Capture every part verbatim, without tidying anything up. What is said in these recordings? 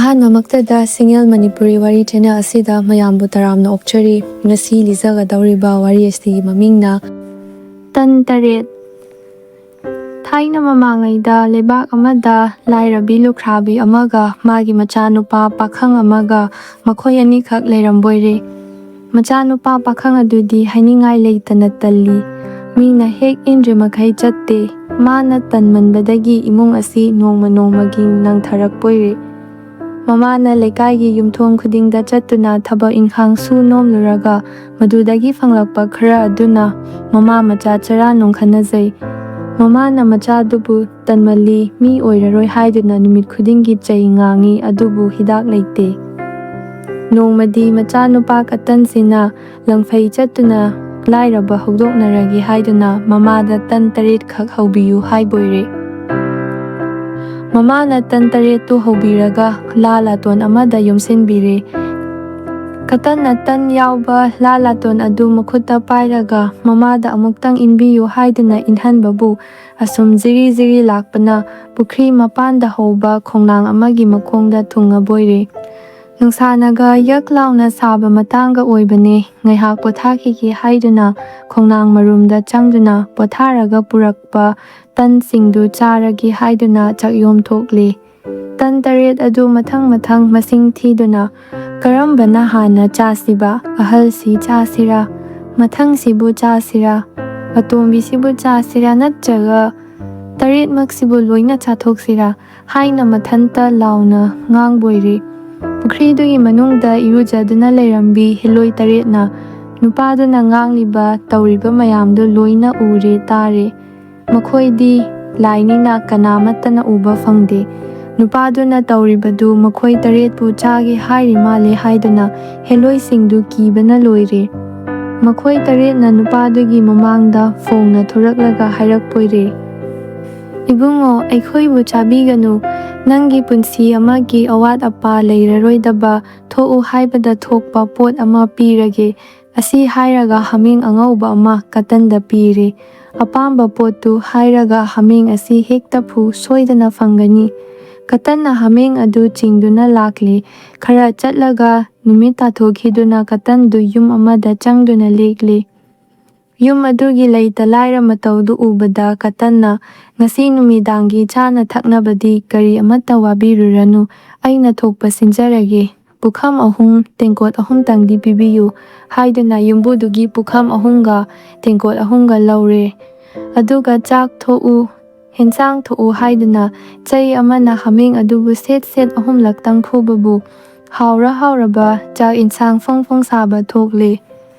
ꯑꯍꯥꯟꯕꯃꯛꯇꯗ ꯁꯤꯡꯉꯦꯜ ꯃꯅꯤꯄꯨꯔꯤ ꯋꯥꯔꯤ ꯆꯦꯅꯦꯜ ꯑꯁꯤꯗ ꯃꯌꯥꯝꯕꯨ ꯇꯔꯥꯝꯅ ꯑꯣꯛꯆꯔꯤ꯫ ꯉꯁꯤ ꯂꯤꯖꯒꯗꯧꯔꯤꯕ ꯋꯥꯔꯤ ꯑꯁꯤꯒꯤ ꯃꯃꯤꯡꯅ ꯇꯟ ꯇꯔꯦꯠ꯫ ꯊꯥꯏꯅ ꯃꯃꯥꯡꯉꯩꯗ ꯂꯩꯕꯥꯛ ꯑꯃꯗ ꯂꯥꯏꯔꯕꯤ ꯂꯨꯈ꯭ꯔꯥꯕꯤ ꯑꯃꯒ ꯃꯥꯒꯤ ꯃꯆꯥꯅꯨꯄꯥ ꯄꯥꯈꯪ ꯑꯃꯒ ꯃꯈꯣꯏ ꯑꯅꯤꯈꯛ ꯂꯩꯔꯝꯕꯣꯏꯔꯦ꯫ ꯃꯆꯥꯅꯨꯄꯥ ꯄꯥꯈꯪ ꯑꯗꯨꯗꯤ ꯍꯥꯏꯅꯤꯡꯉꯥꯏ ꯂꯩꯇꯅ ꯇꯜꯂꯤ꯫ ꯃꯤꯅ ꯍꯦꯛ ꯏꯟꯗ꯭ꯔꯤ ꯃꯈꯩ ꯆꯠꯇꯦ꯫ ꯃꯥꯅ ꯇꯟꯃꯟꯕꯗꯒꯤ ꯏꯃꯨꯡ ꯑꯁꯤ ꯅꯣꯡꯃ ꯅꯣꯡꯃꯒꯤ ꯅꯪꯊꯔꯛꯄꯣꯏꯔꯦ꯫ ꯃꯃꯥꯅ ꯂꯩꯀꯥꯏꯒꯤ ꯌꯨꯝꯊꯣꯡ ꯈꯨꯗꯤꯡꯗ ꯆꯠꯇꯨꯅ ꯊꯕꯛ ꯏꯪꯈꯥꯡ ꯁꯨ ꯅꯣꯝꯂꯨꯔꯒ ꯃꯗꯨꯗꯒꯤ ꯐꯪꯂꯛꯄ ꯈꯔ ꯑꯗꯨꯅ ꯃꯃꯥ ꯃꯆꯥ ꯆꯔꯥ ꯅꯣꯡꯈꯠꯅꯖꯩ꯫ ꯃꯃꯥꯅ ꯃꯆꯥꯗꯨꯕꯨ ꯇꯟꯃꯜꯂꯤ, ꯃꯤ ꯑꯣꯏꯔꯔꯣꯏ ꯍꯥꯏꯗꯨꯅ ꯅꯨꯃꯤꯠ ꯈꯨꯗꯤꯡꯒꯤ ꯆꯩ ꯉꯥꯡꯉꯤ, ꯑꯗꯨꯕꯨ ꯍꯤꯗꯥꯛ ꯂꯩꯇꯦ꯫ ꯅꯣꯡꯃꯗꯤ ꯃꯆꯥꯅꯨꯄꯥ ꯀꯇꯟꯁꯤꯅ ꯂꯪꯐꯩ ꯆꯠꯇꯨꯅ ꯂꯥꯏꯔꯕ ꯍꯧꯗꯣꯛꯅꯔꯒꯦ ꯍꯥꯏꯗꯨꯅ ꯃꯃꯥꯗ ꯇꯟ ꯇꯔꯦꯠꯈꯛ ꯍꯧꯕꯤꯌꯨ ꯍꯥꯏꯕꯣꯏꯔꯦ꯫ ꯃꯃꯥꯅ ꯇꯟ ꯇꯔꯦꯠꯇꯨ ꯍꯧꯕꯤꯔꯒ ꯂꯥ ꯂꯥꯇꯣꯟ ꯑꯃꯗ ꯌꯣꯝꯁꯤꯟꯕꯤꯔꯦ꯫ ꯀꯇꯟꯅ ꯇꯟ ꯌꯥꯎꯕ ꯂꯥ ꯂꯥꯇꯣꯟ ꯑꯗꯨ ꯃꯈꯨꯠꯇ ꯄꯥꯏꯔꯒ ꯃꯃꯥꯗ ꯑꯃꯨꯛꯇꯪ ꯏꯟꯕꯤꯌꯨ ꯍꯥꯏꯗꯨꯅ ꯏꯟꯍꯟꯕꯕꯨ ꯑꯁꯨꯝ ꯖꯤꯔꯤ ꯖꯤꯔꯤ ꯂꯥꯛꯄꯅ ꯄꯨꯈ꯭ꯔꯤ ꯃꯄꯥꯟꯗ ꯍꯧꯕ ꯈꯣꯡꯅꯥꯡ ꯑꯃꯒꯤ ꯃꯈꯣꯡꯗ ꯊꯨꯡꯉꯕꯣꯏꯔꯦ꯫ ꯅꯨꯡꯁꯥꯅꯒ ꯌꯛ ꯂꯥꯎꯅ ꯁꯥꯕ ꯃꯇꯥꯡꯒ ꯑꯣꯏꯕꯅꯦ꯫ ꯉꯥꯏꯍꯥꯛ ꯄꯣꯊꯥꯈꯤꯒꯦ ꯍꯥꯏꯗꯨꯅ ꯈꯣꯡꯅꯥꯡ ꯃꯔꯨꯝꯗ ꯆꯪꯗꯨꯅ ꯄꯣꯊꯥꯔꯒ ꯄꯨꯔꯛꯄ ꯇꯟꯁꯤꯡꯗꯨ ꯆꯥꯔꯒꯦ ꯍꯥꯏꯗꯨꯅ ꯆꯥꯛꯌꯣꯝ ꯊꯣꯛꯂꯦ꯫ ꯇꯟ ꯇꯔꯦꯠ ꯑꯗꯨ ꯃꯊꯪ ꯃꯊꯪ ꯃꯁꯤꯡ ꯊꯤꯗꯨꯅ, "ꯀꯔꯝꯕꯅ ꯍꯥꯟꯅ ꯆꯥꯁꯤꯕ? ꯑꯍꯜꯁꯤ ꯆꯥꯁꯤꯔꯥ? ꯃꯊꯪꯁꯤꯕꯨ ꯆꯥꯁꯤꯔꯥ? ꯑꯇꯣꯝꯕꯤꯁꯤꯕꯨ ꯆꯥꯁꯤꯔꯥ? ꯅꯠꯇ꯭ꯔꯒ ꯇꯔꯦꯠꯃꯛꯁꯤꯕꯨ ꯂꯣꯏꯅ ꯆꯥꯊꯣꯛꯁꯤꯔꯥ?" ꯍꯥꯏꯅ ꯃꯊꯟꯇ ꯂꯥꯎꯅ ꯉꯥꯡꯕꯣꯏꯔꯦ꯫ ꯄꯨꯈ꯭ꯔꯤꯗꯨꯒꯤ ꯃꯅꯨꯡꯗ ꯏꯔꯨꯖꯗꯨꯅ ꯂꯩꯔꯝꯕꯤ ꯍꯤꯂꯣꯏ ꯇꯔꯦꯠꯅ ꯅꯨꯄꯥꯗꯨꯅ ꯉꯥꯡꯂꯤꯕ ꯇꯧꯔꯤꯕ ꯃꯌꯥꯝꯗꯨ ꯂꯣꯏꯅ ꯎꯔꯦ ꯇꯥꯔꯦ꯫ ꯃꯈꯣꯏꯗꯤ ꯂꯥꯏꯅꯤꯅ ꯀꯅꯥꯃꯠꯇꯅ ꯎꯕ ꯐꯪꯗꯦ꯫ ꯅꯨꯄꯥꯗꯨꯅ ꯇꯧꯔꯤꯕꯗꯨ ꯃꯈꯣꯏ ꯇꯔꯦꯠꯄꯨ ꯆꯥꯒꯦ ꯍꯥꯏꯔꯤ ꯃꯥꯜꯂꯦ ꯍꯥꯏꯗꯨꯅ ꯍꯦꯂꯣꯏꯁꯤꯡꯗꯨ ꯀꯤꯕꯅ ꯂꯣꯏꯔꯦ꯫ ꯃꯈꯣꯏ ꯇꯔꯦꯠꯅ ꯅꯨꯄꯥꯗꯨꯒꯤ ꯃꯃꯥꯡꯗ ꯐꯣꯡꯅ ꯊꯣꯔꯛꯂꯒ ꯍꯥꯏꯔꯛꯄꯣꯏꯔꯦ, "ꯏꯕꯨꯡꯉꯣ, ꯑꯩꯈꯣꯏꯕꯨ ꯆꯥꯕꯤꯒꯅꯨ꯫ ꯅꯪꯒꯤ ꯄꯨꯟꯁꯤ ꯑꯃꯒꯤ ꯑꯋꯥꯠ ꯑꯄꯥ ꯂꯩꯔꯔꯣꯏꯗꯕ ꯊꯣꯛꯎ ꯍꯥꯏꯕꯗ ꯊꯣꯛꯄ ꯄꯣꯠ ꯑꯃ ꯄꯤꯔꯒꯦ꯫ ꯑꯁꯤ ꯍꯥꯏꯔꯒ ꯍꯥꯃꯦꯡ ꯑꯉꯧꯕ ꯑꯃ ꯀꯇꯟꯗ ꯄꯤꯔꯦ꯫ ꯑꯄꯥꯝꯕ ꯄꯣꯠꯇꯨ ꯍꯥꯏꯔꯒ ꯍꯥꯃꯦꯡ ꯑꯁꯤ ꯍꯦꯛꯇ ꯐꯨ ꯁꯣꯏꯗꯅ ꯐꯪꯒꯅꯤ꯫ ꯀꯇꯟꯅ ꯍꯥꯃꯦꯡ ꯑꯗꯨ ꯆꯤꯡꯗꯨꯅ ꯂꯥꯛꯂꯤ꯫ ꯈꯔ ꯆꯠꯂꯒ ꯅꯨꯃꯤꯠ ꯇꯥꯊꯣꯛꯈꯤꯗꯨꯅ ꯀꯇꯟꯗꯨ ꯌꯨꯝ ꯑꯃꯗ ꯆꯪꯗꯨꯅ ꯂꯦꯛꯂꯤ꯫ ꯌꯨꯝ ꯑꯗꯨꯒꯤ ꯂꯩꯇ ꯂꯥꯏꯔ ꯃꯇꯧꯗꯨ ꯎꯕꯗ ꯀꯇꯟꯅ, "ꯉꯁꯤ ꯅꯨꯃꯤꯗꯥꯡꯒꯤ ꯆꯥꯅ ꯊꯛꯅꯕꯗꯤ ꯀꯔꯤ ꯑꯃꯠꯇ ꯋꯥꯕꯤꯔꯨꯔꯅꯨ, ꯑꯩꯅ ꯊꯣꯛꯄ ꯁꯤꯟꯖꯔꯒꯦ꯫ ꯄꯨꯈꯝ ꯑꯍꯨꯝ, ꯇꯦꯡꯀꯣꯠ ꯑꯍꯨꯝꯇꯪꯗꯤ ꯄꯤꯕꯤꯌꯨ" ꯍꯥꯏꯗꯨꯅ ꯌꯨꯝꯕꯨꯗꯨꯒꯤ ꯄꯨꯈꯝ ꯑꯍꯨꯝꯒ ꯇꯦꯡꯀꯣꯠ ꯑꯍꯨꯝꯒ ꯂꯧꯔꯦ꯫ ꯑꯗꯨꯒ "ꯆꯥꯛ ꯊꯣꯛꯎ, ꯍꯦꯟꯁꯥꯡ ꯊꯣꯛꯎ" ꯍꯥꯏꯗꯨꯅ ꯆꯩ ꯑꯃꯅ ꯍꯥꯃꯦꯡ ꯑꯗꯨꯕꯨ ꯁꯦꯠ ꯁꯦꯠ ꯑꯍꯨꯝꯂꯛꯇꯪ ꯐꯨꯕꯕꯨ ꯍꯥꯎꯔ ꯍꯥꯎꯔꯕ ꯆꯥꯛ ꯏꯟꯁꯥꯡ ꯐꯣꯡ ꯐꯣꯡ ꯁꯥꯕ ꯊꯣꯛꯂꯦ꯫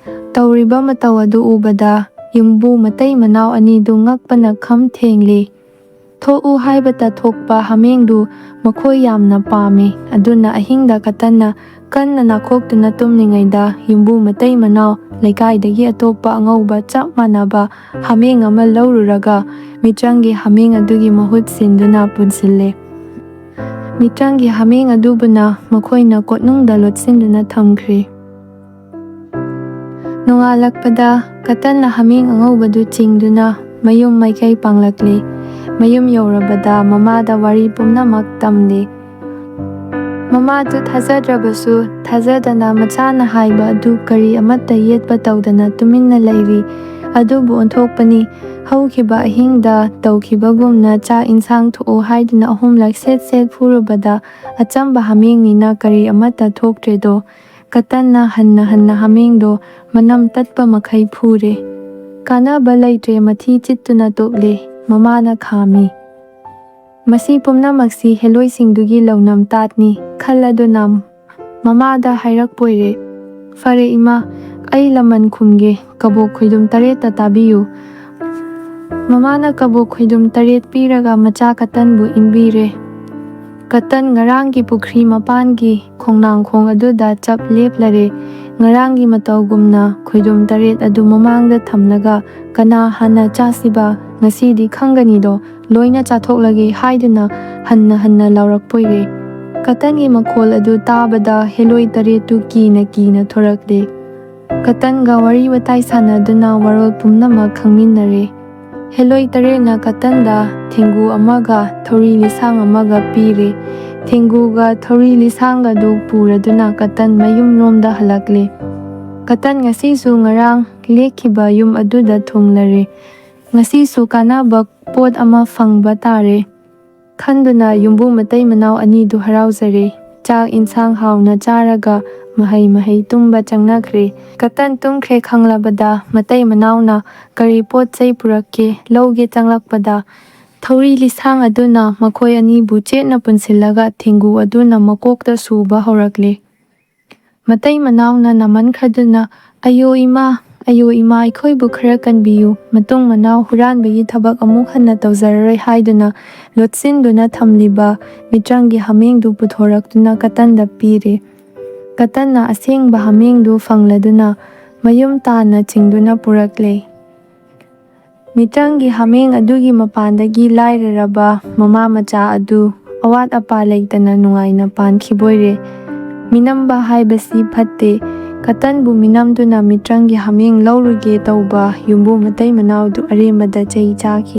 ꯇꯧꯔꯤꯕ ꯃꯇꯧ ꯑꯗꯨ ꯎꯕꯗ ꯌꯨꯝꯕꯨ ꯃꯇꯩ ꯃꯅꯥꯎ ꯑꯅꯤꯗꯨ ꯉꯛꯄꯅ ꯈꯝ ꯊꯦꯡꯂꯦ꯫ ꯊꯣꯛꯎ ꯍꯥꯏꯕꯇ ꯊꯣꯛꯄ ꯍꯥꯃꯦꯡꯗꯨ ꯃꯈꯣꯏ ꯌꯥꯝꯅ ꯄꯥꯝꯃꯤ꯫ ꯑꯗꯨꯅ ꯑꯍꯤꯡꯗ ꯀꯇꯟꯅ ꯀꯟꯅ ꯅꯥꯈꯣꯛꯇꯨꯅ ꯇꯨꯝꯂꯤꯉꯩꯗ ꯌꯨꯝꯕꯨ ꯃꯇꯩ ꯃꯅꯥꯎ ꯂꯩꯀꯥꯏꯗꯒꯤ ꯑꯇꯣꯞꯄ ꯑꯉꯧꯕ ꯆꯞ ꯃꯥꯟꯅꯕ ꯍꯥꯃꯦꯡ ꯑꯃ ꯂꯧꯔꯨꯔꯒ ꯃꯤꯇ꯭ꯔꯪꯒꯤ ꯍꯥꯃꯦꯡ ꯑꯗꯨꯒꯤ ꯃꯍꯨꯠ ꯁꯤꯟꯗꯨꯅ ꯄꯨꯟꯁꯤꯜꯂꯦ꯫ ꯃꯤꯇ꯭ꯔꯪꯒꯤ ꯍꯥꯃꯦꯡ ꯑꯗꯨꯕꯨꯅ ꯃꯈꯣꯏꯅ ꯀꯣꯠꯅꯨꯡꯗ ꯂꯣꯠꯁꯤꯟꯗꯨꯅ ꯊꯝꯈ꯭ꯔꯦ꯫ ꯅꯣꯡꯉꯥꯜꯂꯛꯄꯗ ꯀꯇꯟꯅ ꯍꯥꯃꯦꯡ ꯑꯉꯧꯕꯗꯨ ꯆꯤꯡꯗꯨꯅ ꯃꯌꯨꯝ ꯃꯥꯏꯀꯩ ꯄꯥꯡꯂꯛꯂꯦ꯫ ꯃꯌꯨꯝ ꯌꯧꯔꯕꯗ ꯃꯃꯥꯗ ꯋꯥꯔꯤ ꯄꯨꯝꯅꯃꯛ ꯇꯝꯂꯦ꯫ ꯃꯃꯥꯗꯨ ꯊꯥꯖꯗ꯭ꯔꯕꯁꯨ ꯊꯥꯖꯗꯅ ꯃꯆꯥꯅ ꯍꯥꯏꯕ ꯑꯗꯨ ꯀꯔꯤ ꯑꯃꯠꯇ ꯌꯦꯠꯄ ꯇꯧꯗꯅ ꯇꯨꯃꯤꯟꯅ ꯂꯩꯔꯤ꯫ ꯑꯗꯨꯕꯨ ꯑꯣꯟꯊꯣꯛꯄꯅꯤ, ꯍꯧꯈꯤꯕ ꯑꯍꯤꯡꯗ ꯇꯧꯈꯤꯕꯒꯨꯝꯅ ꯆꯥꯛ ꯏꯟꯁꯥꯡ ꯊꯣꯛꯎ ꯍꯥꯏꯗꯨꯅ ꯑꯍꯨꯝꯂꯛ ꯁꯦꯠ ꯁꯦꯠ ꯐꯨꯔꯨꯕꯗ ꯑꯆꯝꯕ ꯍꯥꯃꯦꯡꯅꯤꯅ ꯀꯔꯤ ꯑꯃꯠꯇ ꯊꯣꯛꯇ꯭ꯔꯦꯗꯣ꯫ ꯀꯇꯟꯅ ꯍꯟꯅ ꯍꯟꯅ ꯍꯥꯃꯦꯡꯗꯣ ꯃꯅꯝ ꯇꯠꯄ ꯃꯈꯩ ꯐꯨꯔꯦ꯫ ꯀꯥꯟꯅꯕ ꯂꯩꯇ꯭ꯔꯦ, ꯃꯊꯤ ꯆꯤꯠꯇꯨꯅ ꯇꯣꯛꯂꯦ꯫ ꯃꯃꯥꯅ ꯈꯥꯝꯃꯤ꯫ ꯃꯁꯤ ꯄꯨꯝꯅꯃꯛꯁꯤ ꯍꯦꯂꯣꯏꯁꯤꯡꯗꯨꯒꯤ ꯂꯧꯅꯝ ꯇꯥꯠꯅꯤ ꯈꯜꯂꯗꯨꯅ ꯃꯃꯥꯗ ꯍꯥꯏꯔꯛꯄꯣꯏꯔꯦ꯫ "ꯐꯔꯦ ꯏꯃꯥ, ꯑꯩ ꯂꯃꯟ ꯈꯨꯝꯒꯦ, ꯀꯕꯣꯛ ꯈꯣꯏꯗꯨꯝ ꯇꯔꯦꯠꯇ ꯇꯥꯕꯤꯌꯨ"꯫ ꯃꯃꯥꯅ ꯀꯕꯣꯛ ꯈꯣꯏꯗꯨꯝ ꯇꯔꯦꯠ ꯄꯤꯔꯒ ꯃꯆꯥ ꯀꯇꯟꯕꯨ ꯏꯟꯕꯤꯔꯦ꯫ ꯀꯇꯟ ꯉꯔꯥꯡꯒꯤ ꯄꯨꯈ꯭ꯔꯤ ꯃꯄꯥꯟꯒꯤ ꯈꯣꯡꯅꯥꯡꯈꯣꯡ ꯑꯗꯨꯗ ꯆꯞ ꯂꯦꯞꯂꯔꯦ꯫ ꯉꯔꯥꯡꯒꯤ ꯃꯇꯧꯒꯨꯝꯅ ꯈꯣꯏꯗꯨꯝ ꯇꯔꯦꯠ ꯑꯗꯨ ꯃꯃꯥꯡꯗ ꯊꯝꯂꯒ "ꯀꯅꯥ ꯍꯥꯟꯅ ꯆꯥꯁꯤꯕ? ꯉꯁꯤꯗꯤ ꯈꯪꯒꯅꯤꯗꯣ, ꯂꯣꯏꯅ ꯆꯥꯊꯣꯛꯂꯒꯦ" ꯍꯥꯏꯗꯨꯅ ꯍꯟꯅ ꯍꯟꯅ ꯂꯥꯎꯔꯛꯄꯣꯏꯔꯦ꯫ ꯀꯇꯟꯒꯤ ꯃꯈꯣꯜ ꯑꯗꯨ ꯇꯥꯕꯗ ꯍꯦꯂꯣꯏ ꯇꯔꯦꯠꯇꯨ ꯀꯤꯅ ꯀꯤꯅ ꯊꯣꯔꯛꯂꯦ꯫ ꯀꯇꯟꯒ ꯋꯥꯔꯤ ꯋꯥꯇꯥꯏ ꯁꯥꯟꯅꯗꯨꯅ ꯋꯥꯔꯣꯜ ꯄꯨꯝꯅꯃꯛ ꯈꯪꯃꯤꯟꯅꯔꯦ꯫ ꯍꯦꯂꯣꯏ ꯇꯔꯦꯠꯅ ꯀꯇꯟꯗ ꯊꯦꯡꯒꯨ ꯑꯃꯒ ꯊꯧꯔꯤ ꯂꯤꯁꯥꯡ ꯑꯃꯒ ꯄꯤꯔꯦ꯫ ꯊꯦꯡꯒꯨꯒ ꯊꯧꯔꯤ ꯂꯤꯁꯥꯡꯒꯗꯨ ꯄꯨꯔꯗꯨꯅ ꯀꯇꯟ ꯃꯌꯨꯝꯂꯣꯝꯗ ꯍꯜꯂꯛꯂꯦ꯫ ꯀꯇꯟ ꯉꯁꯤꯁꯨ ꯉꯔꯥꯡ ꯂꯦꯛꯈꯤꯕ ꯌꯨꯝ ꯑꯗꯨꯗ ꯊꯨꯡꯂꯔꯦ꯫ ꯉꯁꯤꯁꯨ ꯀꯥꯟꯅꯕ ꯄꯣꯠ ꯑꯃ ꯐꯪꯕ ꯇꯥꯔꯦ ꯈꯟꯗꯨꯅ ꯌꯨꯝꯕꯨ ꯃꯇꯩ ꯃꯅꯥꯎ ꯑꯅꯤꯗꯨ ꯍꯔꯥꯎꯖꯔꯦ꯫ ꯆꯥꯛ ꯏꯟꯁꯥꯡ ꯍꯥꯎꯅ ꯆꯥꯔꯒ ꯃꯍꯩ ꯃꯍꯩ ꯇꯨꯝꯕ ꯆꯪꯅꯈ꯭ꯔꯦ꯫ ꯀꯇꯟ ꯇꯨꯝꯈ꯭ꯔꯦ ꯈꯪꯂꯕꯗ ꯃꯇꯩ ꯃꯅꯥꯎꯅ "ꯀꯔꯤ ꯄꯣꯠ ꯆꯩ ꯄꯨꯔꯛꯀꯦ?" ꯂꯧꯒꯦ ꯆꯪꯂꯛꯄꯗ ꯊꯧꯔꯤ ꯂꯤꯁꯥꯡ ꯑꯗꯨꯅ ꯃꯈꯣꯏ ꯑꯅꯤꯕꯨ ꯆꯦꯠꯅ ꯄꯨꯟꯁꯤꯜꯂꯒ ꯊꯦꯡꯒꯨ ꯑꯗꯨꯅ ꯃꯀꯣꯛꯇ ꯁꯨꯕ ꯍꯧꯔꯛꯂꯦ꯫ ꯃꯇꯩ ꯃꯅꯥꯎꯅ ꯅꯝꯃꯟꯈ꯭ꯔꯗꯨꯅ "ꯑꯌꯣ ꯏꯃꯥ, ꯑꯌꯣ ꯏꯃꯥ, ꯑꯩꯈꯣꯏꯕꯨ ꯈꯔ ꯀꯟꯕꯤꯌꯨ, ꯃꯇꯨꯡ ꯃꯅꯥꯎ ꯍꯨꯔꯥꯟꯕꯒꯤ ꯊꯕꯛ ꯑꯃꯨꯛ ꯍꯟꯅ ꯇꯧꯖꯔꯔꯣꯏ" ꯍꯥꯏꯗꯨꯅ ꯂꯣꯠꯁꯤꯟꯗꯨꯅ ꯊꯝꯂꯤꯕ ꯃꯤꯇ꯭ꯔꯪꯒꯤ ꯍꯥꯃꯦꯡꯗꯨ ꯄꯨꯊꯣꯔꯛꯇꯨꯅ ꯀꯇꯟꯗ ꯄꯤꯔꯦ꯫ ꯀꯇꯟꯅ ꯑꯁꯦꯡꯕ ꯍꯥꯃꯦꯡꯗꯨ ꯐꯪꯂꯗꯨꯅ ꯃꯌꯨꯝ ꯇꯥꯟꯅ ꯆꯤꯡꯗꯨꯅ ꯄꯨꯔꯛꯂꯦ꯫ ꯃꯤꯇ꯭ꯔꯪꯒꯤ ꯍꯥꯃꯦꯡ ꯑꯗꯨꯒꯤ ꯃꯄꯥꯟꯗꯒꯤ ꯂꯥꯏꯔꯔꯕ ꯃꯃꯥ ꯃꯆꯥ ꯑꯗꯨ ꯑꯋꯥꯠ ꯑꯄꯥ ꯂꯩꯇꯅ ꯅꯨꯡꯉꯥꯏꯅ ꯄꯥꯟꯈꯤꯕꯣꯏꯔꯦ꯫ ꯃꯤꯅꯝꯕ ꯍꯥꯏꯕꯁꯤ ꯐꯠꯇꯦ꯫ ꯀꯇꯟꯕꯨ ꯃꯤꯅꯝꯗꯨꯅ ꯃꯤꯇ꯭ꯔꯪꯒꯤ ꯍꯥꯃꯦꯡ ꯂꯧꯔꯨꯒꯦ ꯇꯧꯕ ꯌꯨꯝꯕꯨ ꯃꯇꯩ ꯃꯅꯥꯎꯗꯨ ꯑꯔꯦꯝꯕꯗ ꯆꯩ ꯆꯥꯈꯤ꯫